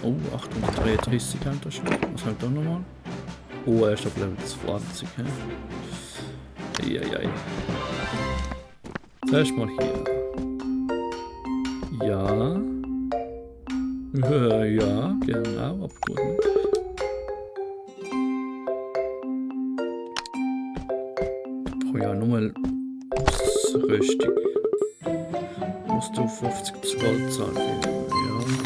Oh, 833 haben wir schon. Was haben wir da nochmal? Oh, er ist auf Level 20. Eieiei. Zuerst mal hier. Ja. Ja, genau, aber gut. Ne? Ich brauche ja nur mal Rüstung. Musst du 50 Gold zahlen. Ja, nicht.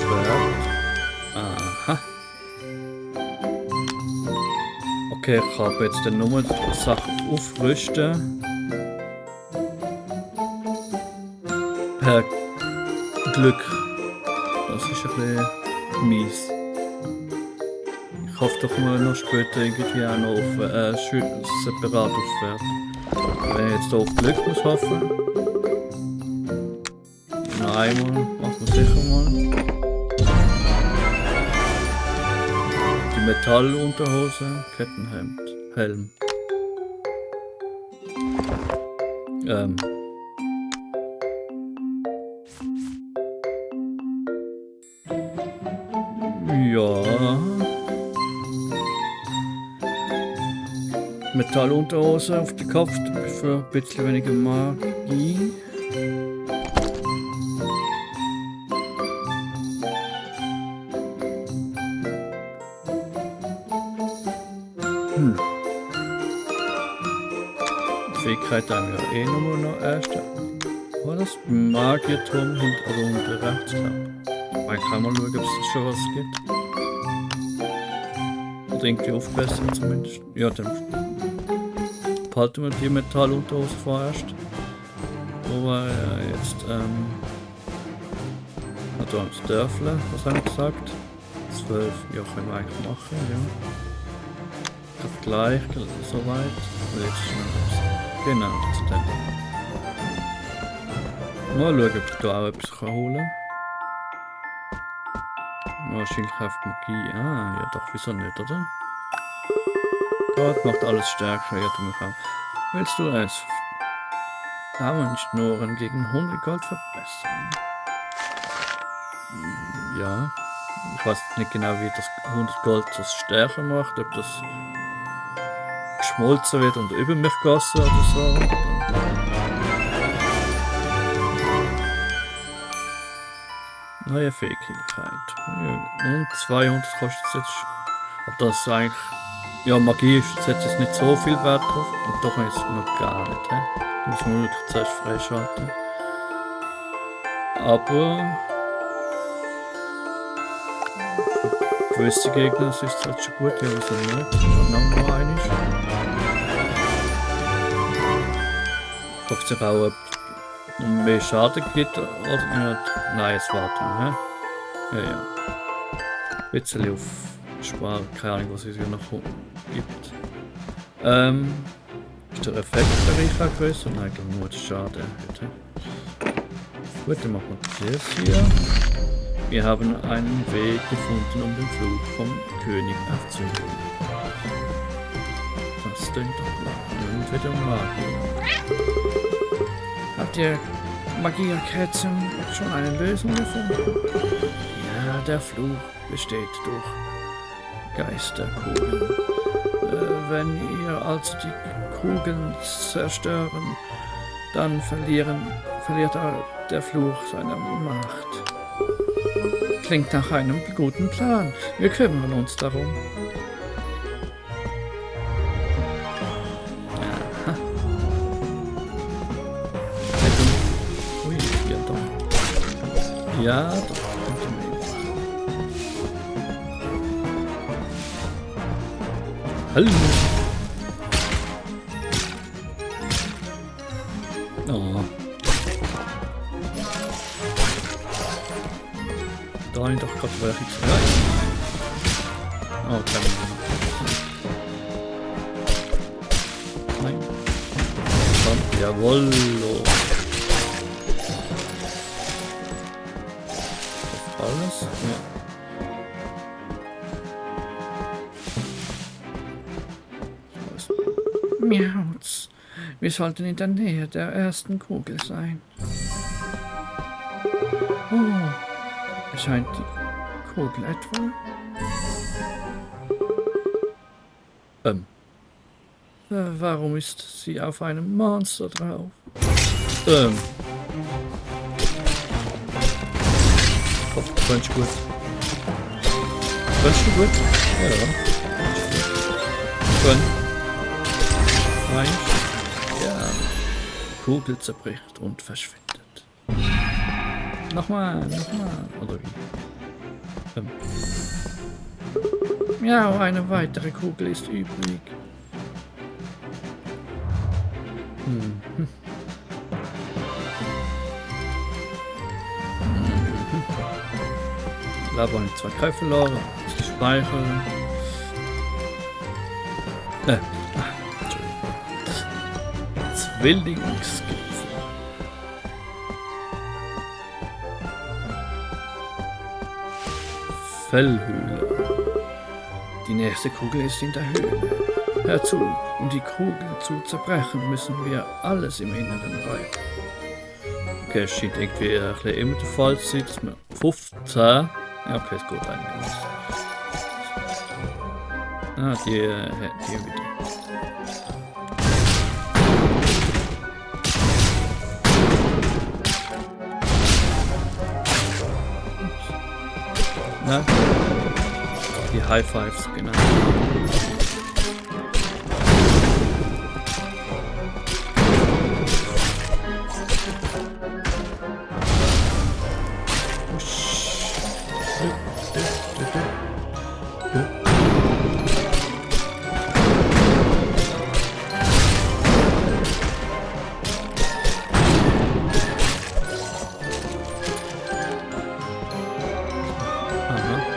Schwert. Aha. Okay, ich habe jetzt dann nur Sachen aufrüsten. Per Glück. Das ist ein bisschen mies. Ich hoffe doch mal noch später irgendwie auch noch auf separat aufwerten. Wenn ich jetzt hier auf Glück muss hoffen. Noch einmal, machen wir sicher mal. Die Metallunterhose, Kettenhemd, Helm. Ja. Metallunterhose auf den Kopf für ein bisschen weniger Magie. Die Fähigkeit haben wir eh nur noch erst. War das Magierturm hinter unter rechts? Man kann mal schauen, ob es schon was gibt. Oder irgendwie aufbessern zumindest. Ja, dann behalten wir die Metallunterhose vorerst. Wo war jetzt, da das Dörfle, was haben wir gesagt? 12, ja, können wir eigentlich machen, ja. Das gleich, soweit. Und jetzt schnell raus. Genau, zu dem. Mal schauen, ob ich da auch etwas holen kann. Wahrscheinlich auf Magie. Ah, ja doch, wieso nicht, oder? Gott macht alles stärker, ja, du mich auch. Willst du es? Daumenschnurren gegen 100 Gold verbessern. Ja. Ich weiß nicht genau, wie das 100 Gold das stärker macht, ob das geschmolzen wird und über mich gegossen oder so. Neue Fähigkeit. Und 200 kostet es jetzt. Aber das ist eigentlich. Ja, Magie ist jetzt nicht so viel Wert drauf. Und doch ist es noch gar nicht. Da muss man wirklich zuerst freischalten. Aber. Für gewisse Gegner ist es halt schon gut. Ja, wieso nicht? Und noch einmal. Fragt sich auch, ob mehr Schaden gibt oder nicht. Nein, es warten wir. Ja. Ein bisschen auf Sparen, keine Ahnung, was es hier noch gibt. Ist der Effekt der Reicher größer? Nein, ich glaube nur der Schaden erhöht. Gut, dann machen wir das hier. Wir haben einen Weg gefunden, um den Flug vom König aufzuheben. Das klingt doch gut. Und wieder Magie. Habt ihr Magierkerzen schon eine Lösung gefunden? Ja, der Fluch besteht durch Geisterkugeln. Wenn ihr also die Kugeln zerstören, dann verliert der Fluch seine Macht. Klingt nach einem guten Plan. Wir kümmern uns darum. Aha. Ui, ja doch. Ja, doch. Hallo. Oh. Da habe ich doch gerade welche zu erreichen. Oh, kann ich nicht. Nein. Komm, jawohl. Alles? Ja. Miauz. Wir sollten in der Nähe der ersten Kugel sein. Oh, erscheint die Kugel etwa? Warum ist sie auf einem Monster drauf? Kannst du gut? Kannst du gut? Ja. Meinst du? Ja. Die Kugel zerbricht und verschwindet. Nochmal. Oder wie? Ja, eine weitere Kugel ist übrig. Da waren 2 Käufe verloren. Das ist speichern. Zwillingsgipfel. Fellhöhle. Die nächste Kugel ist in der Höhle. Hör zu, um die Kugel zu zerbrechen, müssen wir alles im Inneren räumen. Okay, es scheint irgendwie ein bisschen immer der Fall zu sein, dass wir 15... Ja, okay, es geht eigentlich. Ah, die wieder. Na? Die High Fives, genau.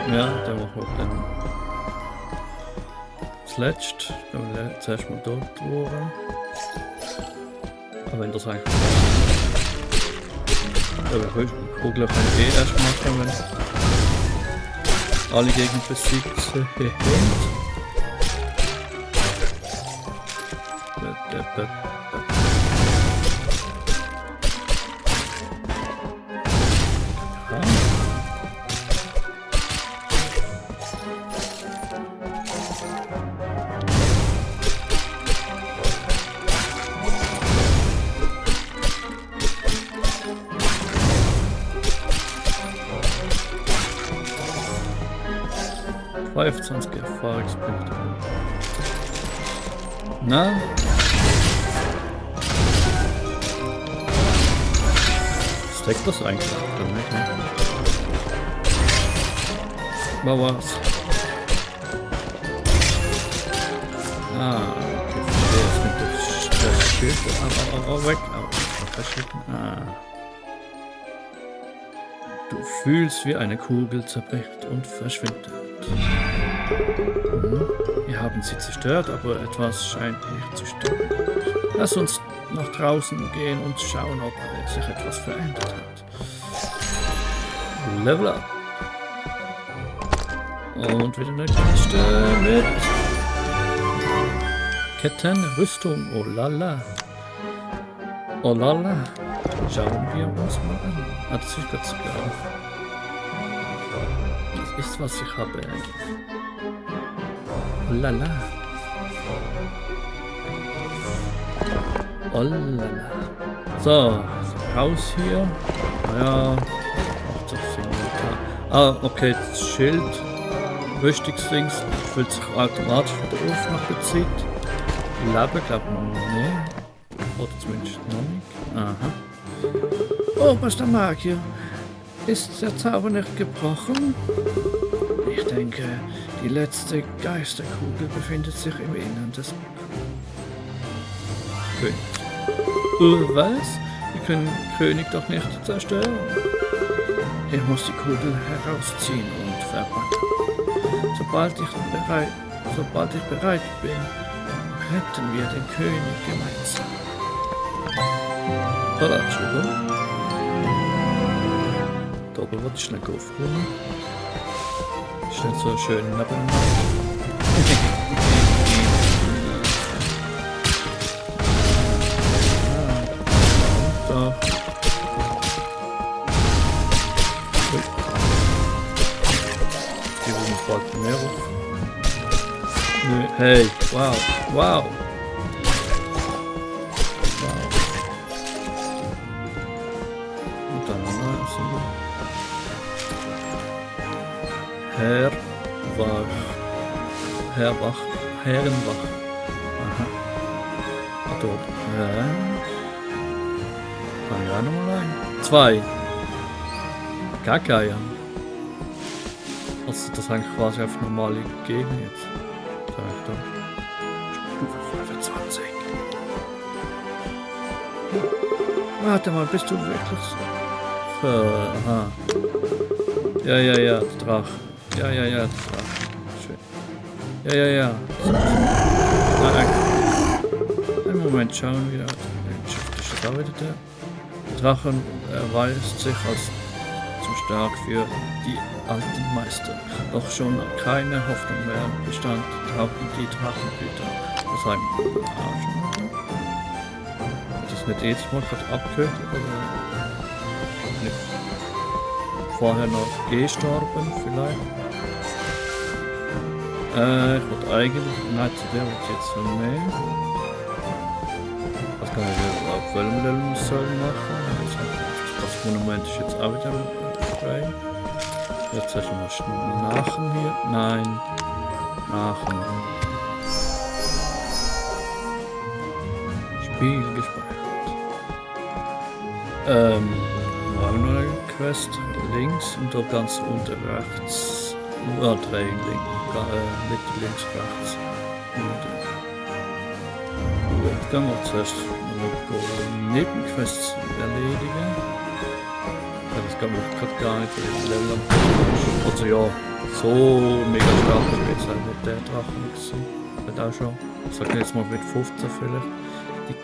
Ja, der machen wir dann zuletzt. Wenn wir zuerst mal dort durch. Aber wenn das eigentlich. Aber die Kugel kann ich erst machen, wenn alle Gegner besiegt sind. Ja. 25 Erfahrungspunkte. Na? Steckt das eigentlich? Mal was. Ah, okay, verstehe. Jetzt mit das Schild. Weg. Ah. Du fühlst, wie eine Kugel zerbricht und verschwindet. Wir haben sie zerstört, aber etwas scheint nicht zu stimmen. Lass uns nach draußen gehen und schauen, ob sich etwas verändert hat. Level up. Und wieder eine Kiste mit Kettenrüstung. Oh lala. Oh lala. Schauen wir uns mal an. Ah, das ist ganz klar. Das ist, was ich habe. Oh lala. Oh lala. So, raus hier. Ja. Ach, das ist ah, okay, das Schild. Rüstungsdings füllt sich automatisch wieder auf nach der Zeit. Leben, glaube ich, nicht. Oder zumindest noch nicht. Aha. Oberster Magier. Ist der Zauber nicht gebrochen? Ich denke, die letzte Geisterkugel befindet sich im Innern des Königs. Was? Wir können den König doch nicht zerstören. Er muss die Kugel herausziehen und verbannen. Sobald ich bereit bin, retten wir den König gemeinsam. Oder, Entschuldigung. Da oben wollte ich schnell aufräumen. Ist nicht so schön neben. Da. Hey, wow, wow. Wow. Und dann ein neues Symbol. Herrenbach. Aha. Dort. Kann ich auch nochmal rein. 2. Kacke, ja. Also das eigentlich quasi auf normale gegeben jetzt. Da. Stufe 25. Warte mal, bist du wirklich so? Aha. Ja, der Drache. Ja, der Drache. Schön. Ja. Einen Moment, schauen wir. Ist da wieder der Drachen erweist sich als zu stark für die alten Meister. Doch schon keine Hoffnung mehr bestand, tauchten die Drachenhüter. Das heißt, hat das nicht jedes Mal gerade abgehört oder nicht vorher noch gestorben vielleicht? Ich wollte eigentlich, nein, zu der wollte ich jetzt so mehr. Was kann ich auf welchem Level soll machen? Das Monument ist jetzt auch wieder frei. Jetzt hast du mal Nachen hier. Nein. Nachen. Spiel gespeichert. War noch eine Quest links und da ganz unten rechts. Nur drei links. Mitte links rechts. Gut, dann wir zuerst Nebenquests erledigen. Das kann man gerade gar nicht Level am. Also ja, so mega stark ist jetzt halt nicht der Drachen gewesen. Hat auch schon, ich sag jetzt mal mit 15 vielleicht, die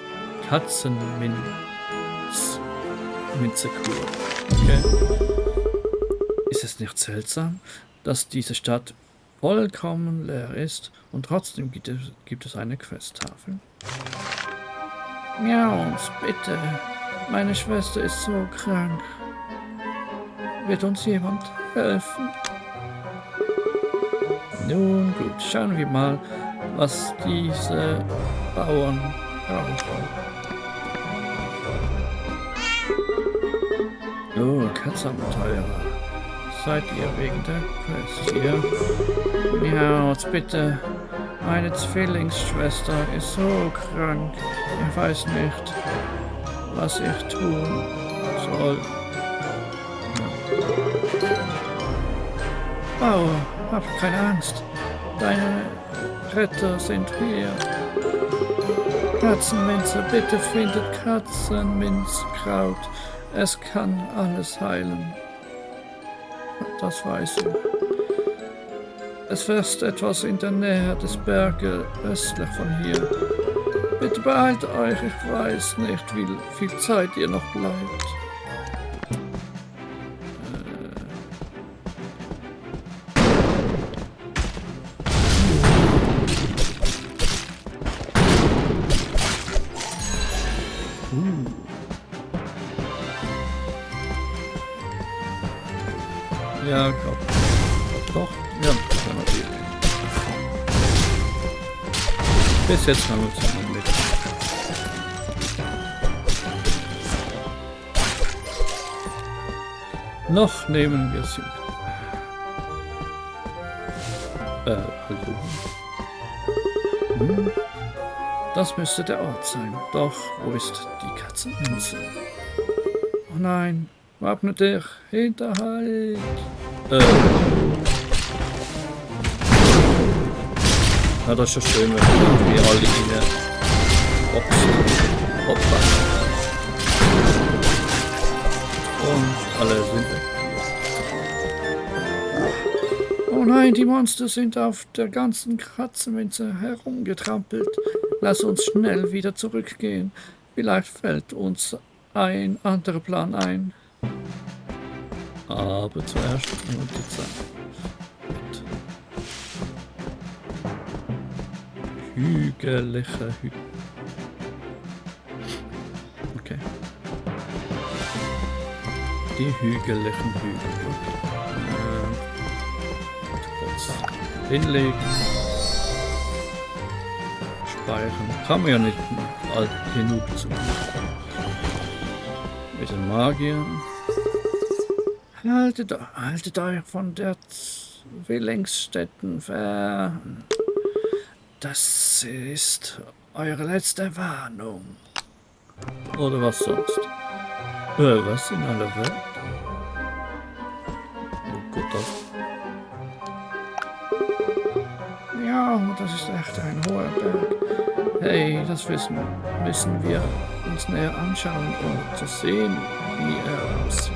Katzenminze-Kur. Okay. Ist es nicht seltsam, dass diese Stadt vollkommen leer ist und trotzdem gibt es eine Questtafel? Miaus, bitte. Meine Schwester ist so krank. Wird uns jemand helfen? Nun gut, schauen wir mal, was diese Bauern brauchen. Oh, Katzabenteurer. Seid ihr wegen der Quest hier? Miaus, bitte. Meine Zwillingsschwester ist so krank. Ich weiß nicht, was ich tun soll. Bauer, hab keine Angst. Deine Retter sind hier. Katzenminze, bitte findet Katzenminzkraut. Es kann alles heilen. Das weiß ich. Es wächst etwas in der Nähe des Berges östlich von hier. Bitte beeilt euch, ich weiß nicht, wie viel Zeit ihr noch bleibt. Ja, komm. Doch, ja, kann man die. Bis jetzt haben wir uns noch mit. Noch nehmen wir sie mit. Hallo. Das müsste der Ort sein. Doch, wo ist die Katzenminze? Oh nein, wappne dich, Hinterhalt. Ja, das ist schon schön, wenn wir alle rein boxen. Hoppa. Und alle sind weg. Oh nein, die Monster sind auf der ganzen Katzenminze herumgetrampelt. Lass uns schnell wieder zurückgehen. Vielleicht fällt uns ein anderer Plan ein. Aber zuerst nur die Zeit. Hügelige Hügel. Okay. Die hügeligen Hügel. Kurz hinlegen. speichern. Kann man ja nicht alt genug zu. Mit dem Magier. Haltet euch von der Zwillingsstätten fern. Das ist eure letzte Warnung. Oder was sonst? Was in aller Welt? Oh Gott, das. Ja, das ist echt ein hoher Berg. Hey, das müssen wir uns näher anschauen, um zu sehen, wie er aussieht.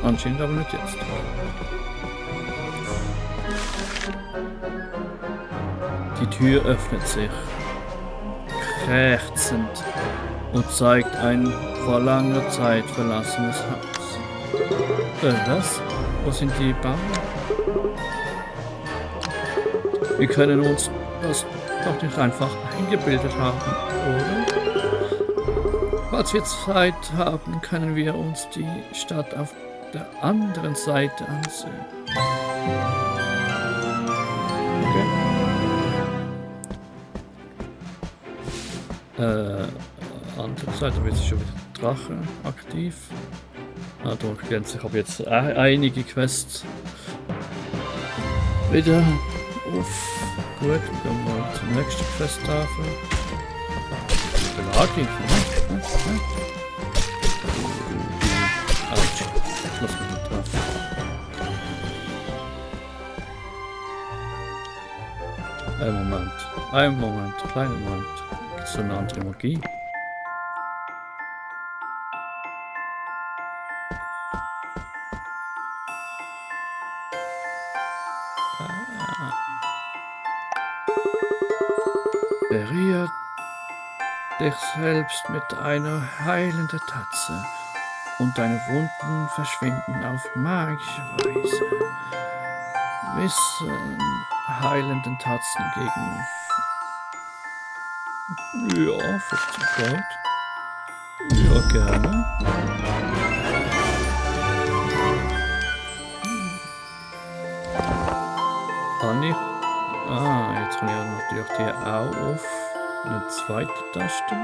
Anscheinend aber nicht jetzt. Die Tür öffnet sich, krächzend, und zeigt ein vor langer Zeit verlassenes Haus. Was? Wo sind die Bauern? Wir können uns das doch nicht einfach eingebildet haben, oder? Falls wir Zeit haben, können wir uns die Stadt auf der anderen Seite ansehen. Okay. Andere Seite wird schon wieder Drache aktiv. Ah, da ich habe jetzt einige Quests wieder auf. Gut, dann gehen wir zur nächsten Questtafel. Belag ich, ne? Autsch, lass mich nicht drauf. Einen Moment, kleinen Moment. Gibt es so eine andere Magie? Berührt dich selbst mit einer heilenden Tatze und deine Wunden verschwinden auf magische Weise. Wissen heilenden Tatzen gegen... Ja, 50 Gold. Ja, gerne. Anni. Jetzt kann ich natürlich die auch auf eine zweite Taste.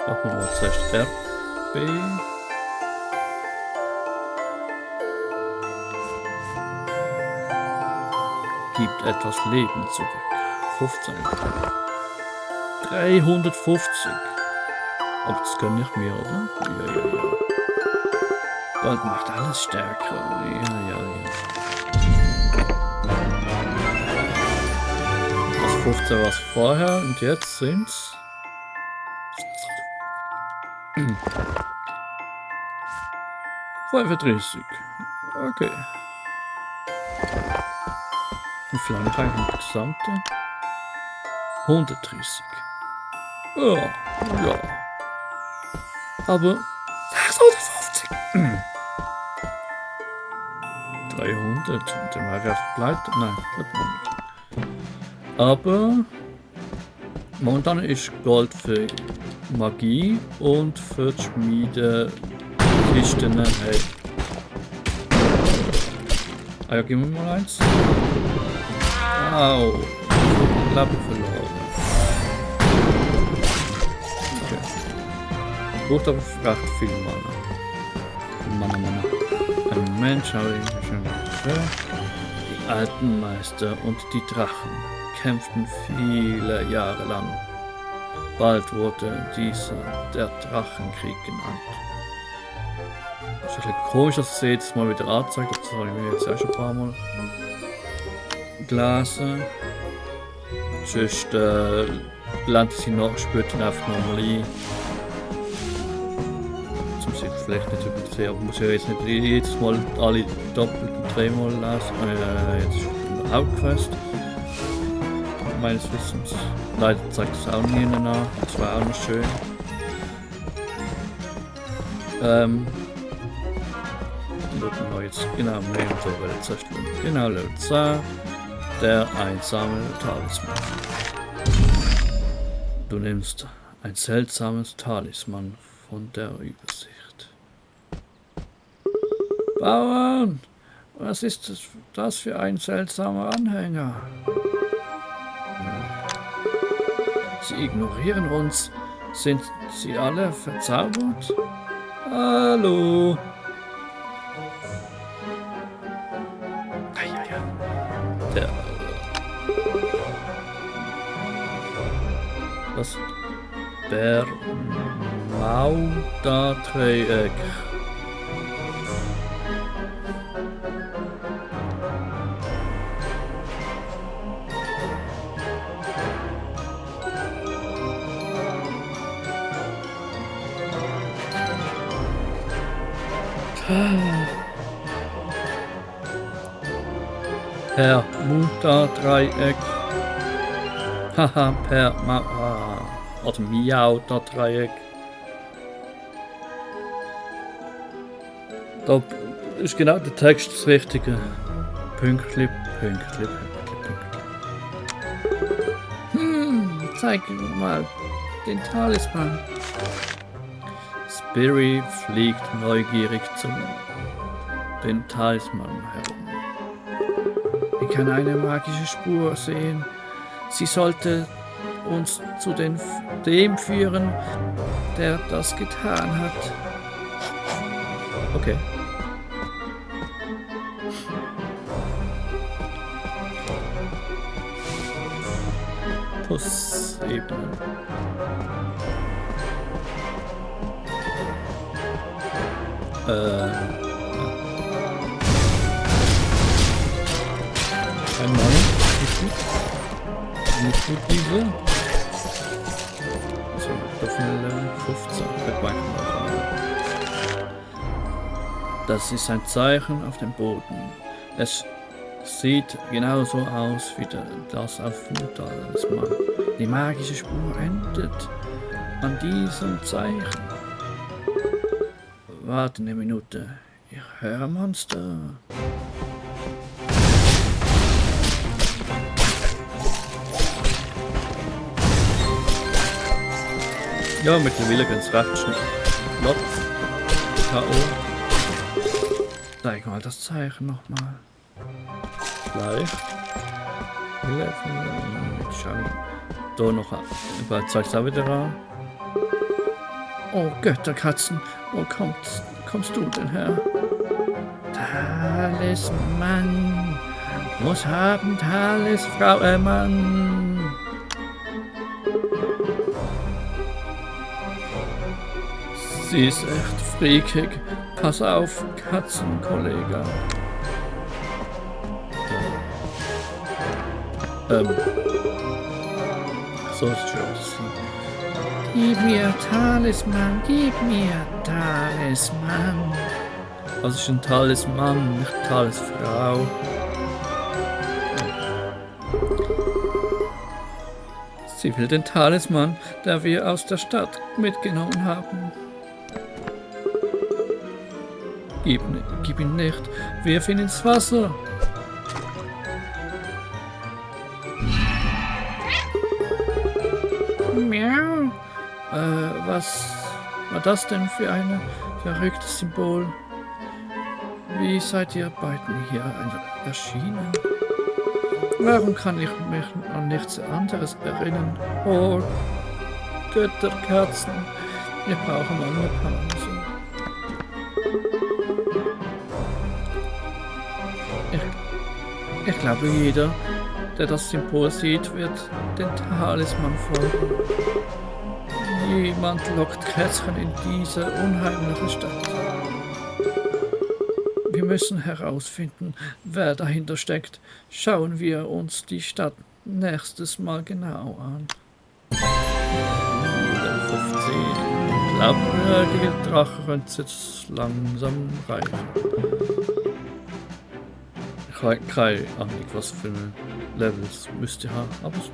Machen wir mal zuerst RB. Gibt etwas Leben zurück. 15. 350. Aber das kann nicht mehr, oder? Ja. Gold macht alles stärker. Ja. 15 war es vorher und jetzt sind's 35. Okay. Wie viel habe ich eigentlich im Gesamten? 130. Ja. Aber 650. 300. Und dann war ich einfach pleite. Nein, bleibt noch nicht. Aber momentan ist Gold für Magie und für die Schmiede Kisten. Hey. Ah ja, gib mir mal eins. Au. Leben verloren. Okay. Braucht aber recht viel Mana. Ein Mensch habe ich schon gehört. Die alten Meister und die Drachen kämpften viele Jahre lang. Bald wurde dieser der Drachenkrieg genannt. Das ist ein bisschen komisch, dass es jetzt mal wieder anzeigt. Das habe ich mir jetzt auch schon ein paar Mal gelesen. Sonst lernt sie noch später einfach nochmal ein. Zum sie vielleicht nicht übersehen, aber muss ja jetzt nicht jedes Mal alle doppelt und dreimal lesen. Jetzt ist eine Hauptquest. Meines Wissens. Leider zeigt es auch nie nach. Das war auch noch schön. Würden wir jetzt genau nehmen, so bei der Zerstörung. Genau, Level 10. Der einsame Talisman. Du nimmst ein seltsames Talisman von der Übersicht. Bauern! Was ist das für ein seltsamer Anhänger? Sie ignorieren uns. Sind sie alle verzaubert? Hallo? Der... Das Bermuda-Dreieck. Bermuda-Dreieck. Haha, oder Miau-Dreieck. Da ist genau der Text das Richtige. Pünktli, Pünktli, Pünktli, Pünktli. Zeig mal den Talisman. Spiri fliegt neugierig den Talisman herum. Ich kann eine magische Spur sehen. Sie sollte uns zu dem führen, der das getan hat. Okay. Pussebene. Einmal. Nicht gut diese. So, Doppel 15. Das ist ein Zeichen auf dem Boden. Es sieht genauso aus wie das auf dem Talisman. Die magische Spur endet an diesem Zeichen. Warte eine Minute. Ich höre Monster. Ja, mittlerweile geht es recht schnell. K.O. Zeig mal das Zeichen nochmal. Gleich. Schauen. Da noch an. Zeig's auch wieder an. Oh Götterkatzen, wo kommst du denn her? Talisman. Muss haben Frau Mann. Sie ist echt freakig. Pass auf, Katzenkollege. So ist schön. Gib mir Talisman, gib mir Talisman. Was ist ein Talisman, nicht Talisfrau? Sie will den Talisman, der wir aus der Stadt mitgenommen haben. Gib ihn nicht, wirf ihn ins Wasser. Miau. Was war das denn für ein verrücktes Symbol? Wie seid ihr beiden hier erschienen? Warum kann ich mich an nichts anderes erinnern? Oh, Götterkatzen, wir brauchen mal eine Pause. Ich glaube, jeder, der das Symbol sieht, wird den Talisman folgen. Jemand lockt Kätzchen in diese unheimliche Stadt. Wir müssen herausfinden, wer dahinter steckt. Schauen wir uns die Stadt nächstes Mal genau an. 15. Ich glaube, der Drache könnte jetzt langsam reichen. Ich habe keine Ahnung, was für eine Levels müsste haben, aber so.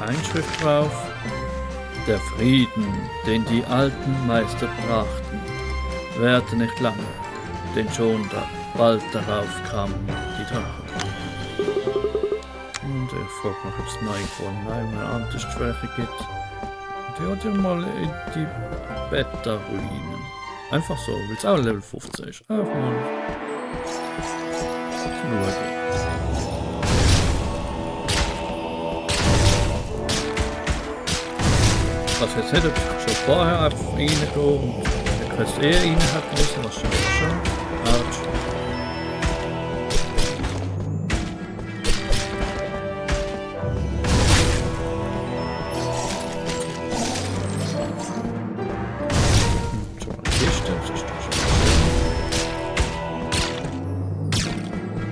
Einschrift drauf. Der Frieden, den die alten Meister brachten, währte nicht lange, denn schon bald darauf kamen die Drachen. Und ich frage mich, ob es neu eine andere Schwäche gibt. Und ich hatte mal in die Beta-Ruinen. Einfach so, weil es auch Level 15 ist. Einfach mal schauen. Ich weiß jetzt nicht, ob ich schon vorher einfach reingehe und der Quest rein hat müssen, wahrscheinlich schon. Autsch. Schon mal eine Kiste, das ist doch schon mal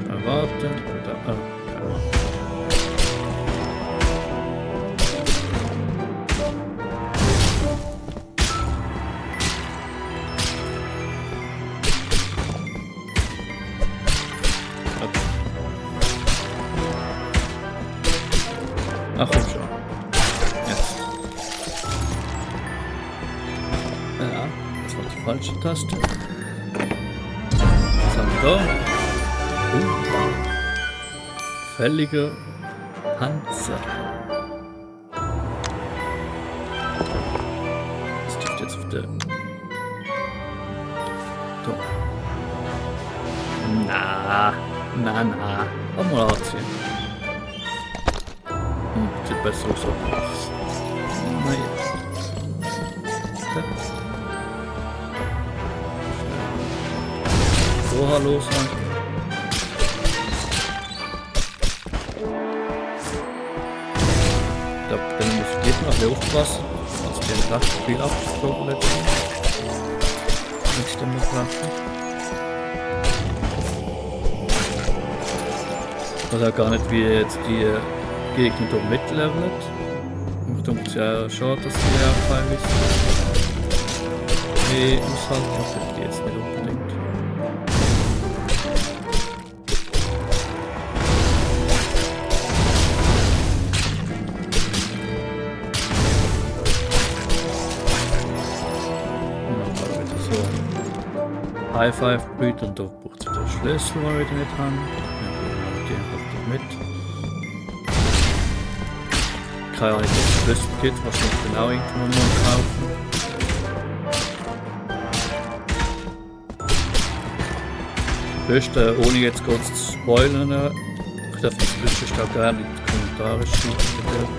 schön. Warten, da, ach komm schon. Jetzt. Ja, das war die falsche Taste. Was haben wir da? Fälliger Panzer. Das trifft jetzt auf der... Da. Na. Mal anziehen. Sieht besser aus. Naja. So, hallo sein. Ich glaube, dann muss ich geht noch aufpassen. Also den Kraftspiel abgesprochen letztens. Nicht immer Kraft. Ich weiß auch gar nicht, wie jetzt die Gegner hier mitlevelt. Ich denke es ja schon, dass die ja freiwillig sind. Nee, muss halt noch die jetzt nicht unbedingt. High Five brüht und da braucht es wieder Schlüssel, den wir wieder nicht haben. Den hat er mit. Keine Ahnung, ob es Schlüssel gibt, wahrscheinlich genau irgendwo mal kaufen. Beste, ohne jetzt kurz zu spoilern, ich darf das Schlüssel auch gerne in die Kommentare schreiben,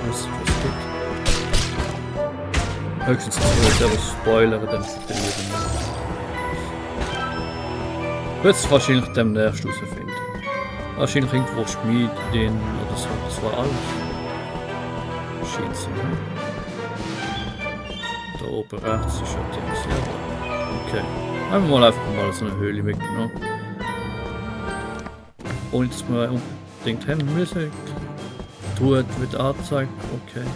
was es gibt. Höchstens, wenn ich etwas spoilern, dann bitte nicht. Ich werde es wahrscheinlich demnächst herausfinden. Wahrscheinlich irgendwo Schmiedin oder so, das war alles. Scheint so, ne? Da oben rechts ist ja Dings, ja. Okay. Haben wir mal einfach mal so eine Höhle mitgenommen. Ohne dass wir unbedingt haben müssen. Tut wird angezeigt, okay.